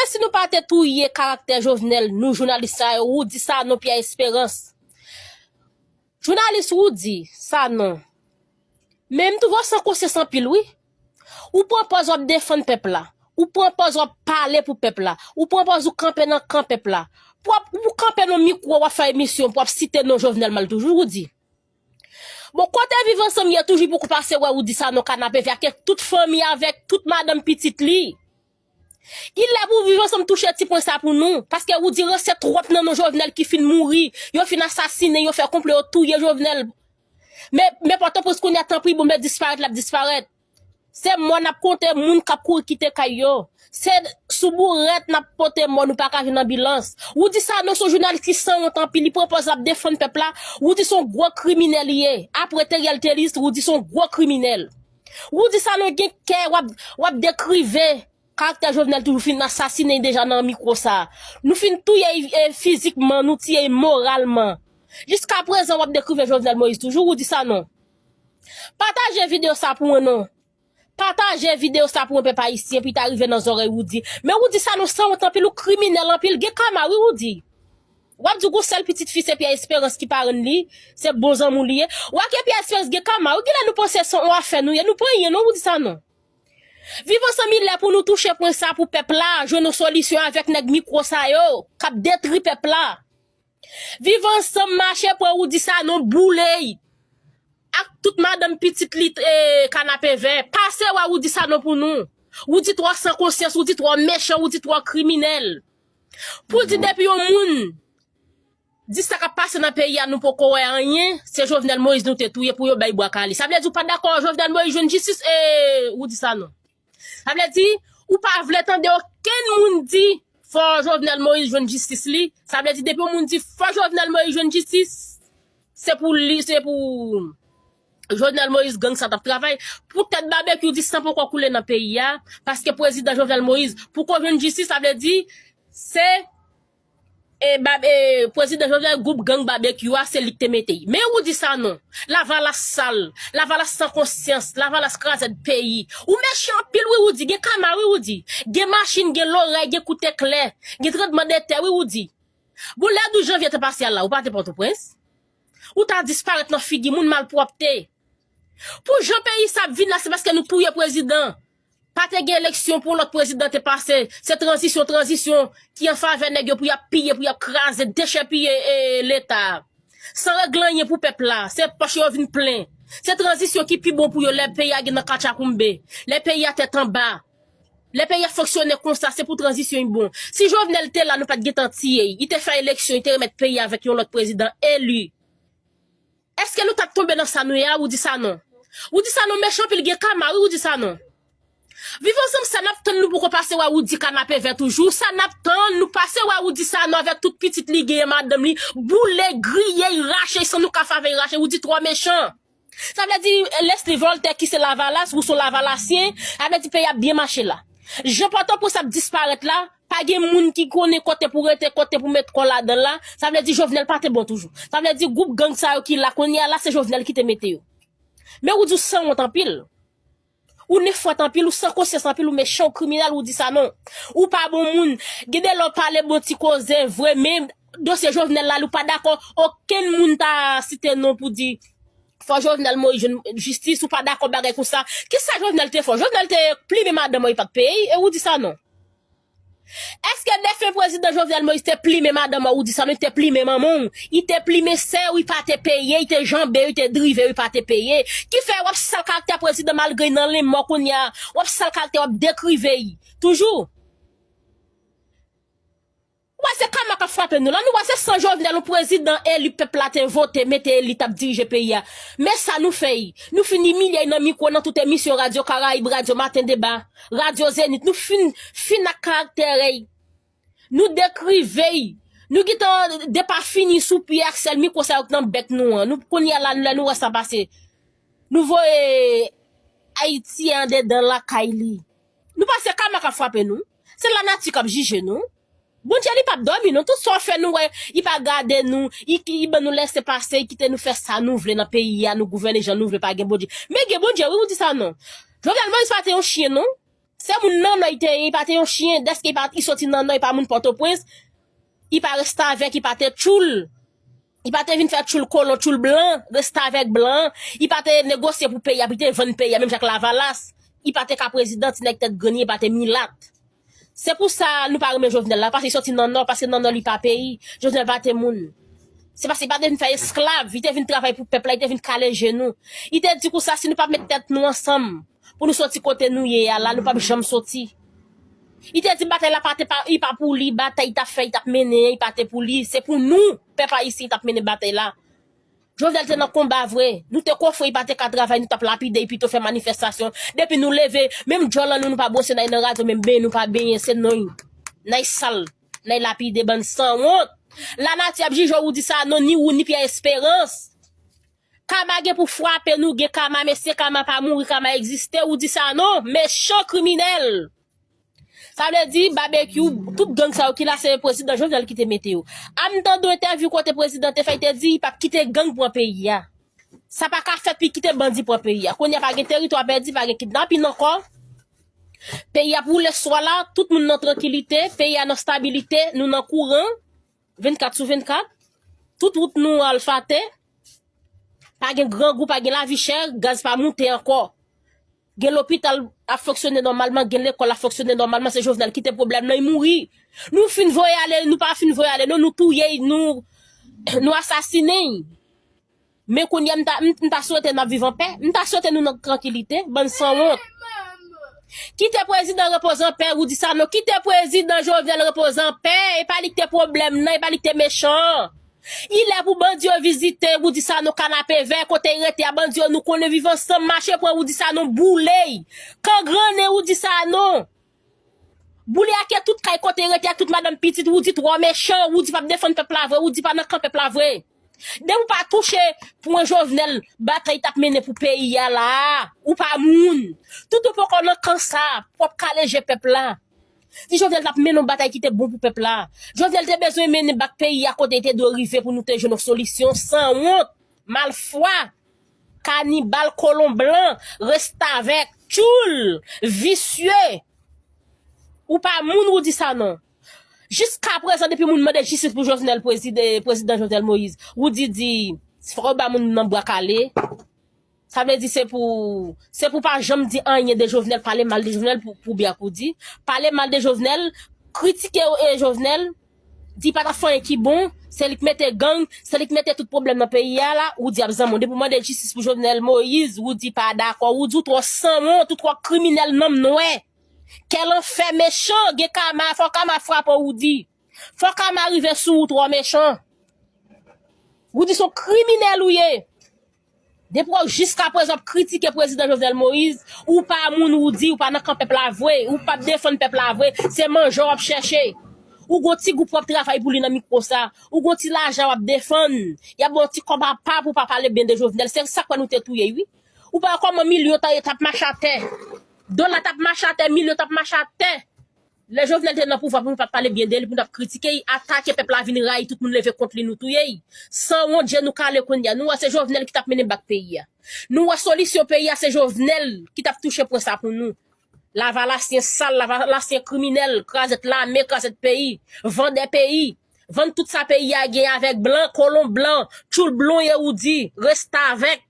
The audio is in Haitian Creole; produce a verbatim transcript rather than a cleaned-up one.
Si nou pa te touye karaktè Jovenel, nou jounalis sa yo, Roudy Sanon, Pierre Espérance. Jounalis Roudy Sanon. Men m twouve w san konsyans anpil, wi. Ou pran pòz w ap defann pèp la. Ou pran pòz w ap pale pou pèp la. Ou pran pòz ou kanpe nan kan pèp la. Pou w ap, ou kanpe nan mikwo, w ap fè emisyon, pou w ap site non Jovenel mal toujou, Roudy. Bon, kote Viv Ansanm ye toujou pou pase wè Roudy Sanon Kanapevè, ke tout fanmi avèk tout madanm pitit li. Ilè pou Viv Ansanm touche ti pwen sa pou nou, paske Roudy ranse twòp nan non Jovenel ki fin mouri, yo fin asasinen, yo fè konplo, yo touye Jovenel. Men, men Pòtoprens kounye a, tanpri, bon, men disparèt, l ap disparèt. Se mò n ap konte moun k ap kouri kite kay yo. Se sou bourèt n ap pote mò, nou pa ka jwenn anbilans. Roudy Sanon se yon jounalis ki sanwont anpil, li pran pòz l ap defann pèp la. Roudy se yon gwo kriminèl li ye. Apre Theriel Thélis, Roudy se yon gwo kriminèl. Roudy Sanon gen kè, w ap, w ap dekrive. Karaktè Jovenel toujou fin asasinen deja nan mikwo sa. Nou fin touye e, fizikman, nou tiye moralman. Jiskaprezan w ap dekrive Jovenel Moïse toujou, Roudy Sanon. Pataje videyo sa pou mwen non. Pataje videyo sa pou mwen pèp ayisyen, pou li ta rive nan zòrèy Roudy. Men Roudy Sanon sanwont anpil, ou kriminèl anpil, gen kama wi Roudy. W ap di w gon sèl pitit fi se Pierre Espérance ki parenn li, se bon zanmi w li ye. W ap ke Pierre Espérance gen kama wi, kilè nou panse se yon afè nou ye, nou pa anyen non Roudy Sanon. Viv Ansanm, li lè pou nou touche pwen sa pou pèp la jwenn yon solisyon avèk nèg mikwo sa yo k ap detri pèp la. Viv Ansanm mache pran Roudy Sanon boule l ak tout madanm pitit li Kanapevè. Pase wè Roudy Sanon pou nou. Roudy twò san konsyans, Roudy twò mechan, Roudy twò kriminèl. Pou di depi yon moun di sa k ap pase nan peyi a nou poko wè anyen, se Jovenel Moïse nou te touye pou yo bay bwa kale. Sa vle di ou pa dakò Jovenel Moïse jwenn jistis e Roudy Sanon. Sa vle di ou pa vle tande okenn moun di fò Jovenel Moïse jwenn jistis li. Sa vle di depi yon moun di fò Jovenel Moïse jwenn jistis, se pou li, se pou Jovenel Moïse gang sa t ap travay. Poutèt Babekyou di san poko koule nan peyi a, paske prezidan Jovenel Moïse poko jwenn jistis, sa vle di se e, e, prezidan Jovenel gwoup gang Babekyou a, se li k te mete l. Men Roudy Sanon, Lavalas sal, Lavalas san konsyans, Lavalas krazèd peyi. Ou mechan anpil wi Roudy, gen kama wi Roudy. Gen machin, gen lorèy, gen kout eklè, gen tranblemanntè wi Roudy. Bon, lè douz janvye te pase a la, ou pa te Pòtoprens? Ou ta disparèt nan figi moun, malpwòpte. Pou jan peyi sa ap vin la, se paske nou touye prezidan. Pa te gen eleksyon pou yon lòt prezidan te pase. Se tranzisyon, tranzisyon ki an favè nèg yo pou y ap piye, pou y ap kraze, dechèpiye e, Leta a. San regle anyen pou pèp la. Se pòch yo vin plen. Se tranzisyon ki pi bon pou yo lè peyi a gen nan katchakoumbe. Lè peyi a tèt anba. Lè peyi a fonksyone konsa, se pou tranzisyon li bon. Si Jovenel te la, nou pa t gentan tiye l. Li te fè eleksyon, li te remèt peyi a avèk yon lòt prezidan eli. Èske nou t ap tonbe nan sa nou ye a, Roudy Sanon? Roudy Sanon mechan anpil, gen kama wi Roudy Sanon. Viv Ansanm, sa n ap tann, nou poko pase wè Roudy Kanapevè toujou. Sa n ap tann, nou pase wè Roudy Sanon avèk tout pitit li genyen, madanm li, boule, griye, rache, san nou ka fave rache. Roudy twò mechan. Sa vle di Leslie Voltaire ki se Lavalas, ou se yon Lavalasyen, sa vle di peyi ap byen mache la. Jan Pòtoprens ap disparèt la, pa gen moun ki konnen kote pou rete, kote pou met kò ladan la. Sa vle di Jovenel pa te bon toujou. Sa vle di gwoup gang sa yo ki la kounye a la, se Jovenel ki te mete yo. Men Roudy ou sanwont anpil. Ou nenfwèt anpil, ou san konsyans anpil, ou mechan, ou kriminèl, Roudy Sanon. Ou pa bon moun. Gen de lè w pale bon ti koze vre, men dosye Jovenel la, ou pa dakò okenn moun ta site non pou di fò Jovenel Moïse jwenn jistis, ou pa dakò bagay konsa. Kisa Jovenel te fè w? Jovenel te plimen madanm ou, li pa t peye, e Roudy Sanon. Èske defen prezidan Jovenel Moïse te plimen madanm ou, Roudy Sanon, li te plimen manman w, li te plimen sè w, li pa te peye, li te janbe w, li te drive w, li pa te peye? Ki fè w ap sal karaktè prezidan malgre l nan lenmò kounye a, w ap sal karaktè, w ap dekrive l toujou. Ou wè se kama k ap frape nou la, nou wè se san Jovenel, yon prezidan eli pèp la te vote, mete eli t ap dirije peyi a. Men sa nou fè l. Nou fin imilye l nan mikwo, nan tout emisyon Radyo Karayib, Radyo Maten Deba, Radyo Zenith. Nou fin, fin ak karaktè l. Nou dekrive l. Nou gentan depafini sou pye ak sèl mikwo sa yo k nan bèk nou an. Nou kounye a la, lè nou wè sa pase, nou voye Ayiti andedan lakay li. Nou panse kama k ap frape nou? Se lanati k ap jije nou. Bondye li p ap dòmi non. Tout sa w fè nou wè, li pa gade nou, li, li ban nou lese pase, li kite nou fè sa nou vle nan peyi a, nou gouvène jan nou vle, pa gen Bondye. Men gen Bondye wi, Roudy Sanon. Jovenel Moïse pa te yon chen non. Se moun nan nò li te ye, li pa te yon chen, dèske li pa, li soti nan nò, li pa moun Pòtoprens, li pa restavèk, li pa te tchoul. Li pa te vin fè tchoul kolon, tchoul blan, restavèk blan. Li pa te negosye pou peyi a, pou li te vann peyi a, menm jan ak Lavalas. Li pa te ka prezidan, ti nèg tèt grenn, li pa te milat. Se pou sa nou pa renmen Jovenel la, paske li soti nan nò, paske nan nò li pa peyi. Jovenel pa te moun. Se paske li pa te vin fè esklav, li te vin travay pou pèp la, li te vin kale je nou. Li te di konsa, si nou pa met tèt nou ansanm, pou nou soti kote nou ye a la, nou p ap janm soti. Li te di batay la pa te pa, li pa pou li, batay li t ap fè, li t ap mennen, li pa te pou li. Se pou nou, pèp ayisyen, li t ap mennen batay la. Jovenel te nan konba vre. Nou te kofre, li pa te ka travay, nou t ap lapide, li pito fè manifestasyon. Depi nou leve, menm djòl an nou, nou pa bwose, n al nan radyo, menm benyen, nou pa benyen, se non. N al sal, n al lapide, bann sanwont. Lanati ap jije w, ou di sa non, ni ou, ni Pierre Espérance. Kama gen pou frape nou, gen kama, mesye, kama pa mouri, kama egziste, ou di sa non, mechan kriminèl. Sa vle di, babekyou, tout gang sa yo ki la, se prezidan Jovenel ki te mete yo. A m tande yon entèvyou kote prezidan te fè, li te di, li p ap kite gang pran peyi a. Sa pa ka fèt pou li kite bandi pran peyi a. Kounye a pa gen teritwa pèdi, pa gen kidnapin ankò. Peyi a ap woule swa la, tout moun nan trankilite, peyi a nan stabilite, nou nan kouran, vennkat sou vennkat. Tout wout nou alfate. Pa gen grangou, pa gen lavi chè, gaz pa moute ankò. Gen lopital ap fonksyone nòmalman, gen lekòl ap fonksyone nòmalman, se Jovenel ki te pwoblèm nan, li mouri. Nou fin voye ale, nou pa fin voye ale, non, nou touye, nou, nou asasinen. Men kounye a, m ta, m, m ta swete n ap viv anpè. M ta swete nou nan trankilite, bann sanwont. Kite prezidan repoze anpè, ou di sa non. Kite prezidan Jovenel repoze anpè. E pa li ki te pwoblèm nan, e pa li ki te mechan. Ilè pou bandi yo vizite, ou di sa non, Kanapevè, kote y rete a, bandi yo nou konnen, Viv Ansanm, mache pran, ou di sa non, boule y. Kangrannen, ou di sa non. Boule ak tout kay kote y rete ak tout madanm pitit, ou di twò mechan, ou di p ap defann pèp la vre, ou di pa nan kan pèp la vre. Depi w pa touche pwen Jovenel, batay t ap mennen pou peyi a la a, ou pa moun. Toutan w poko nan kan sa, w ap kale je pèp la. Si Jovenel t ap mennen yon batay ki te bon pou pèp la, Jovenel te bezwen mennen bak peyi a kote li te dwe rive pou nou te jwenn yon solisyon. Sanwont, malfwa, kanibal, kolon blan, restavèk, tchoul, visye. Ou pa moun, ou di sa non. Jiska prezan, depi moun mande jistis pou Jovenel, prezide-, prezidan Jovenel Moïse, ou di, di, fò yo ba moun nan bwa kale. Sa vle di se pou, se pou pa janm di anyen de Jovenel, pale mal de Jovenel pou, pou byen kou di. Pale mal de Jovenel, kritike, e, Jovenel, di pa t ap fè anyen ki bon, se li k mete gang, se li k mete tout pwoblèm nan peyi a la, ou di ap zanmi w. Depi w mande jistis pou Jovenel Moïse, ou di pa dakò, ou di w twò sanwont, ou twò kriminèl nanm nwè. Kè lanfè mechan, gen kama, fò kama frape w, ou di. Fò kama rive sou ou twò mechan. Ou di se yon kriminèl ou ye. Depi w jiska prezan w ap kritike prezidan Jovenel Moïse, ou pa moun, ou di ou pa nan kan pèp la vre, ou p ap defann pèp la vre, se manje w ap chèche. Ou gon ti gwoup w ap travay pou li nan mikwo sa, ou gon ti lajan w ap defann, y ap ba w ti kòb apa pou w pa pale byen de Jovenel, se sa k fè nou te touye l wi. Ou pa wè kòman milyon ta, t ap mache atè, dola t ap mache atè, milyon t ap mache atè. Lè Jovenel te nan pouvwa pou nou pa t pale byen de li, pou nou t ap kritike l, atake pèp la vin rayi tout moun leve kont li, nou touye l. Sanwont, je nou kale kounye a. Nou wè se Jovenel ki t ap mennen bak peyi a. Nou wè solisyon peyi a, se Jovenel ki t ap touche pwen sa pou nou. Lavalasyen sal, lavalasyen kriminèl, krazèt lame, krazèt peyi, vandè peyi, vann tout sa peyi a gen avèk blan, kolon blan, tchoul blon ye ou di, restavèk.